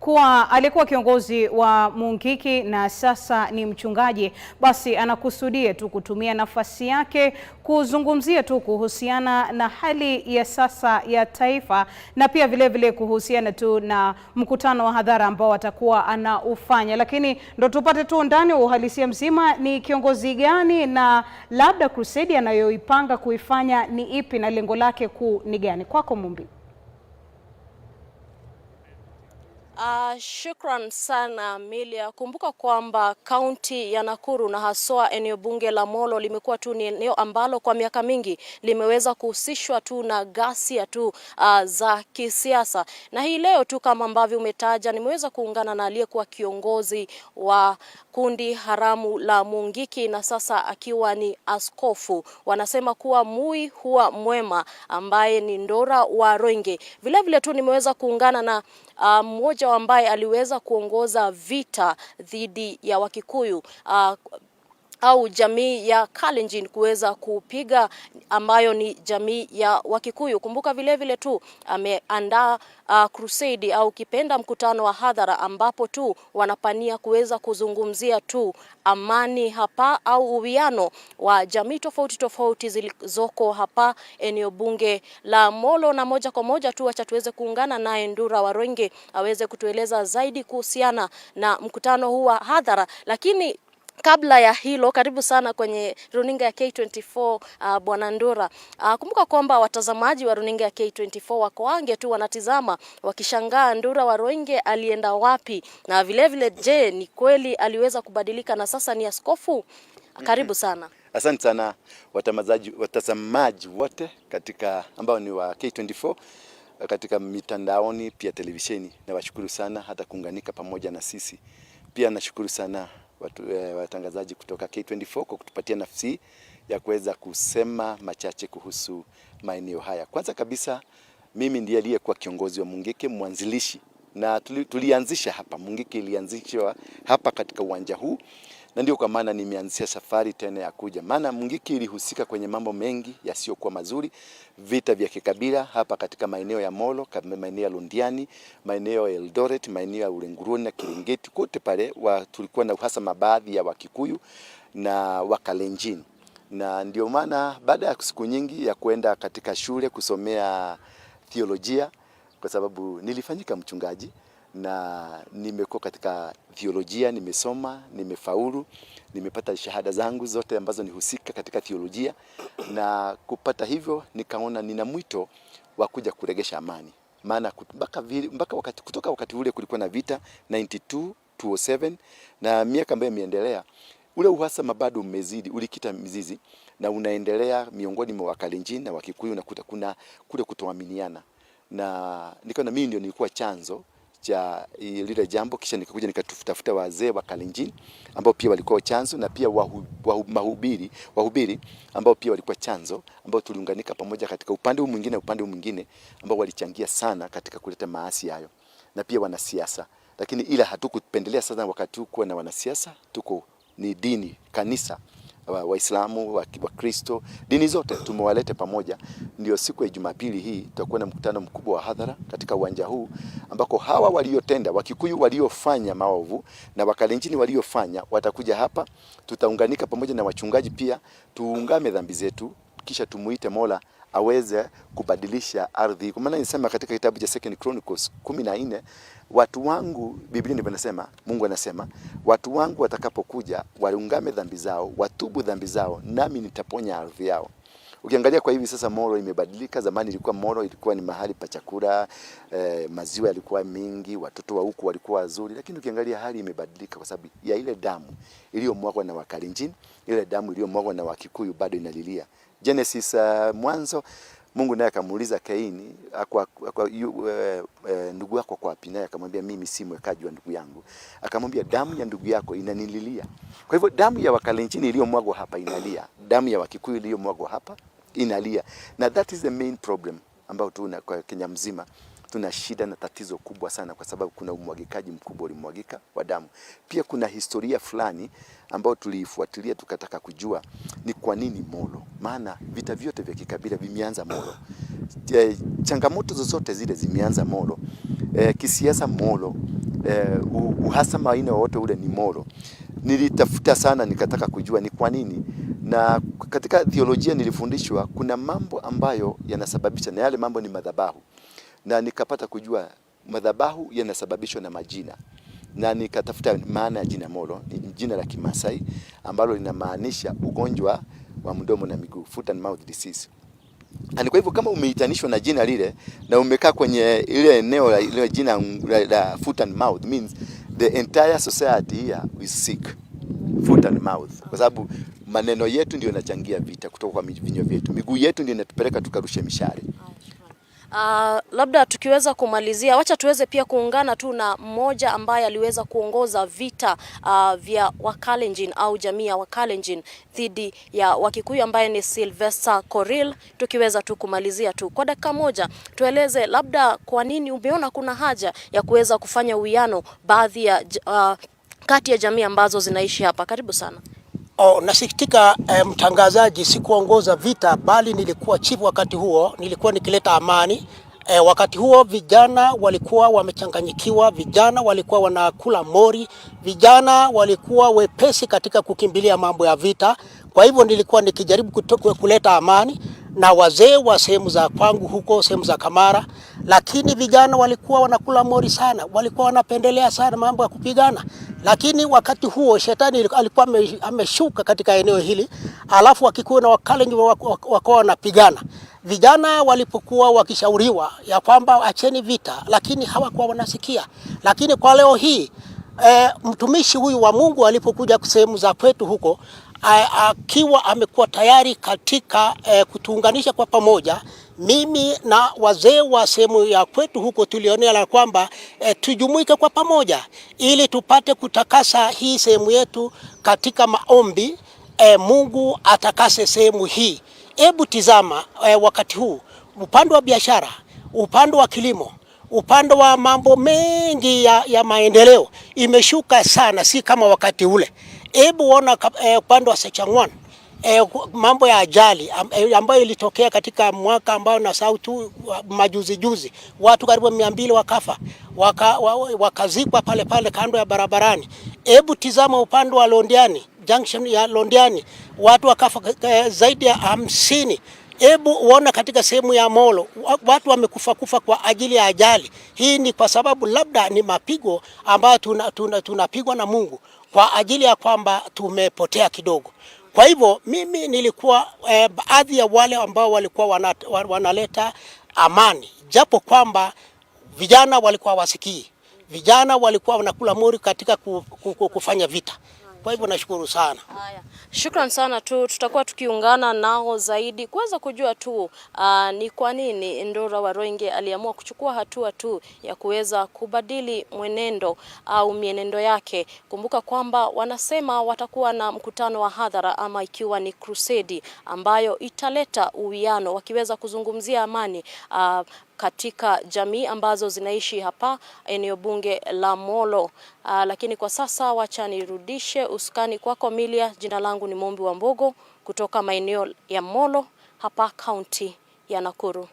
Kuwa alikuwa kiongozi wa Mungiki na sasa ni mchungaji, basi anakusudia tu kutumia nafasi yake kuzungumzia tu kuhusiana na hali ya sasa ya taifa na pia vile vile kuhusiana tu na mkutano wa hadhara ambao atakuwa anaufanya. Lakini ndo tupate tu undani wa uhalisia mzima, ni kiongozi gani na labda crusade anayoipanga kuifanya ni ipi na lengo lake kuu ni gani? Kwako Mumbi. Shukran sana Milia. Kumbuka kwamba kaunti ya Nakuru na haswa eneo bunge la Molo limekuwa tu ni eneo ambalo kwa miaka mingi limeweza kuhusishwa tu na ghasia tu za kisiasa. Na hii leo tu kama ambavyo umetaja, nimeweza kuungana na aliyekuwa kiongozi wa kundi haramu la Mungiki na sasa akiwa ni askofu. Wanasema kuwa mui huwa mwema, ambaye ni Ndora wa Roinge. Vilevile tu nimeweza kuungana na mmoja ambaye aliweza kuongoza vita dhidi ya Wakikuyu au jamii ya Kalenjin kuweza kupiga ambayo ni jamii ya Wakikuyu. Kumbuka vile vile tu ameandaa crusade au kipenda mkutano wa hadhara ambapo tu wanapania kuweza kuzungumzia tu amani hapa au uwiano wa jamii tofauti tofauti zilizoko hapa eneo bunge la Molo. Na moja kwa moja tu acha tuweze kuungana naye Ndura Waruinge aweze kutueleza zaidi kuhusiana na mkutano huu wa hadhara. Lakini kabla ya hilo, karibu sana kwenye runinga ya K24, Bwana Ndura. Kumbuka kwamba watazamaji wa runinga ya K24 wako ange tu wanatizama wakishangaa Ndura Waruinge alienda wapi, na vile vile, je, ni kweli aliweza kubadilika na sasa ni askofu? Karibu sana. Asante sana watazamaji wote katika ambao ni wa K24 katika mitandaoni pia televisheni, nawashukuru sana hata kuunganika pamoja na sisi. Pia nashukuru sana watangazaji kutoka K24 kwa kutupatia nafasi ya kuweza kusema machache kuhusu maeneo haya. Kwanza kabisa, mimi ndiye aliyekuwa kiongozi wa Mungiki, mwanzilishi, na tulianzisha hapa Mungiki, ilianzishwa hapa katika uwanja huu, na ndio kwa maana nimeanzisha safari tena ya kuja, maana Mungiki ilihusika kwenye mambo mengi yasiyokuwa mazuri, vita vya kikabila hapa katika maeneo ya Molo, maeneo ya Londiani, maeneo ya Eldoret, maeneo ya Ulenguruni na Kiringeti, kote pale tulikuwa na uhasama baadhi ya Wakikuyu na Wakalenjin, na ndio maana baada ya siku nyingi ya kuenda katika shule kusomea theolojia, kwa sababu nilifanyika mchungaji na nimekuwa katika theolojia, nimesoma, nimefaulu, nimepata shahada zangu zote ambazo nihusika katika theolojia, na kupata hivyo nikaona nina mwito wa kuja kuregesha amani, maana mpaka wakati, kutoka wakati ule kulikuwa na vita 92 207 na miaka ambayo imeendelea, ule uhasama bado umezidi, ulikita mizizi na unaendelea miongoni mwa Wakalenjin na Wakikuyu, na kuna kule kutoaminiana, na nikaona mimi ndio nilikuwa chanzo cha lile jambo, kisha nikakuja nikatafuta wazee wa Kalenjin ambao pia walikuwa chanzo, na pia wahubiri ambao pia walikuwa chanzo, ambao tuliunganika pamoja katika upande huu mwingine, upande huu mwingine, ambao walichangia sana katika kuleta maasi hayo, na pia wanasiasa. Lakini ila hatukupendelea sana wakati huu kuwa na wanasiasa, tuko ni dini, kanisa, Waislamu, Wakristo, dini zote tumewalete pamoja. Ndio siku ya Jumapili hii tutakuwa na mkutano mkubwa wa hadhara katika uwanja huu ambako hawa waliotenda, Wakikuyu waliofanya maovu na Wakalenjini waliofanya watakuja hapa, tutaunganika pamoja na wachungaji pia, tuungame dhambi zetu, kisha tumuite Mola aweze kubadilisha ardhi. Kwa maana nisema katika kitabu cha Second Chronicles 14, watu wangu, Biblia ndivyo inasema, Mungu anasema watu wangu watakapokuja waungame dhambi zao, watubu dhambi zao, nami nitaponya ardhi yao. Ukiangalia kwa hivi sasa Molo imebadilika. Zamani ilikuwa Molo ilikuwa ni mahali pa chakula, maziwa yalikuwa mingi, watoto wa huku walikuwa wazuri, lakini ukiangalia hali imebadilika kwa sababu ya ile damu iliyomwagwa na Wakalenjin, ile damu iliyomwagwa na Wakikuyu bado inalilia. Genesis, Mwanzo, Mungu naye akamuuliza Kaini, ndugu yako kwa wapi? Naye akamwambia mimi si mwekaji wa ndugu yangu. Akamwambia damu ya ndugu yako inanililia. Kwa hivyo damu ya Wakalenjin iliyomwagwa hapa inalia, damu ya Wakikuyu iliyomwagwa hapa inalia, na that is the main problem ambao tuna kwa Kenya mzima. Tuna shida na tatizo kubwa sana, kwa sababu kuna umwagikaji mkubwa ulimwagika wa damu. Pia kuna historia fulani ambayo tuliifuatilia tukataka kujua ni kwa nini Molo, maana vita vyote vya kikabila vimeanza Molo. Changamoto zozote zile zimeanza Molo. Kisiasa Molo, uhasama aina wowote ule ni Molo. Nilitafuta sana nikataka kujua ni kwa nini, na katika theolojia nilifundishwa kuna mambo ambayo yanasababisha, na yale mambo ni madhabahu, na nikapata kujua madhabahu yanasababishwa na majina, na nikatafuta maana ya jina Molo. Ni jina la Kimasai ambalo linamaanisha ugonjwa wa mdomo na miguu, foot and mouth disease. Na kwa hivyo kama umeitanishwa na jina lile na umekaa kwenye ile eneo la ile jina la foot and mouth, means the entire society here is sick, foot and mouth, kwa sababu maneno yetu ndio yanachangia vita kutoka kwa vinywa vyetu, miguu yetu ndio inatupeleka tukarushe mishale. Labda tukiweza kumalizia, wacha tuweze pia kuungana tu na mmoja ambaye aliweza kuongoza vita vya Wakalenjin au jamii ya Wakalenjin dhidi ya Wakikuyu ambaye ni Sylvester Korir. Tukiweza tu kumalizia tu kwa dakika moja, tueleze labda kwa nini umeona kuna haja ya kuweza kufanya uwiano baadhi ya kati ya jamii ambazo zinaishi hapa. Karibu sana. Oh, nasikitika mtangazaji, sikuongoza vita bali nilikuwa chifu wakati huo, nilikuwa nikileta amani. Wakati huo vijana walikuwa wamechanganyikiwa, vijana walikuwa wanakula mori, vijana walikuwa wepesi katika kukimbilia mambo ya vita. Kwa hivyo nilikuwa nikijaribu kuleta amani na wazee wa sehemu za kwangu huko sehemu za Kamara, lakini vijana walikuwa wanakula mori sana, walikuwa wanapendelea sana mambo ya kupigana. Lakini wakati huo shetani alikuwa ameshuka katika eneo hili, alafu Wakikuyu na Wakalenjin wakawa wanapigana. Vijana walipokuwa wakishauriwa ya kwamba acheni vita, lakini hawakuwa wanasikia. Lakini kwa leo hii mtumishi huyu wa Mungu alipokuja sehemu za kwetu huko akiwa amekuwa tayari katika kutuunganisha kwa pamoja, mimi na wazee wa sehemu ya kwetu huko tulionea la kwamba tujumuike kwa pamoja ili tupate kutakasa hii sehemu yetu katika maombi. Mungu atakase sehemu hii. Hebu tizama wakati huu upande wa biashara, upande wa kilimo, upande wa mambo mengi ya maendeleo imeshuka sana, si kama wakati ule. Hebu ona upande wa Sachangwan, mambo ya ajali ambayo ilitokea katika mwaka ambao nasahau tu majuzi juzi, watu karibu 200 wakafa, wakazikwa pale pale kando ya barabarani. Hebu tizama upande wa Londiani, junction ya Londiani, watu wakafa zaidi ya 50. Hebu uona katika sehemu ya Molo watu wamekufa kufa kwa ajili ya ajali. Hii ni kwa sababu labda ni mapigo ambayo tunapigwa na Mungu kwa ajili ya kwamba tumepotea kidogo. Kwa hivyo mimi nilikuwa baadhi ya wale ambao walikuwa wanaleta amani, japo kwamba vijana walikuwa wasikii, vijana walikuwa wanakula muri katika kufanya vita. Kwa hivyo nashukuru sana. Haya, shukran sana tu, tutakuwa tukiungana nao zaidi kuweza kujua tu ni kwa nini Ndura Waruinge aliamua kuchukua hatua tu ya kuweza kubadili mwenendo au mienendo yake. Kumbuka kwamba wanasema watakuwa na mkutano wa hadhara ama ikiwa ni crusade ambayo italeta uwiano, wakiweza kuzungumzia amani katika jamii ambazo zinaishi hapa eneo bunge la Molo. Lakini kwa sasa wacha nirudishe usukani kwako Milia. Jina langu ni Mombi wa Mbogo kutoka maeneo ya Molo hapa kaunti ya Nakuru.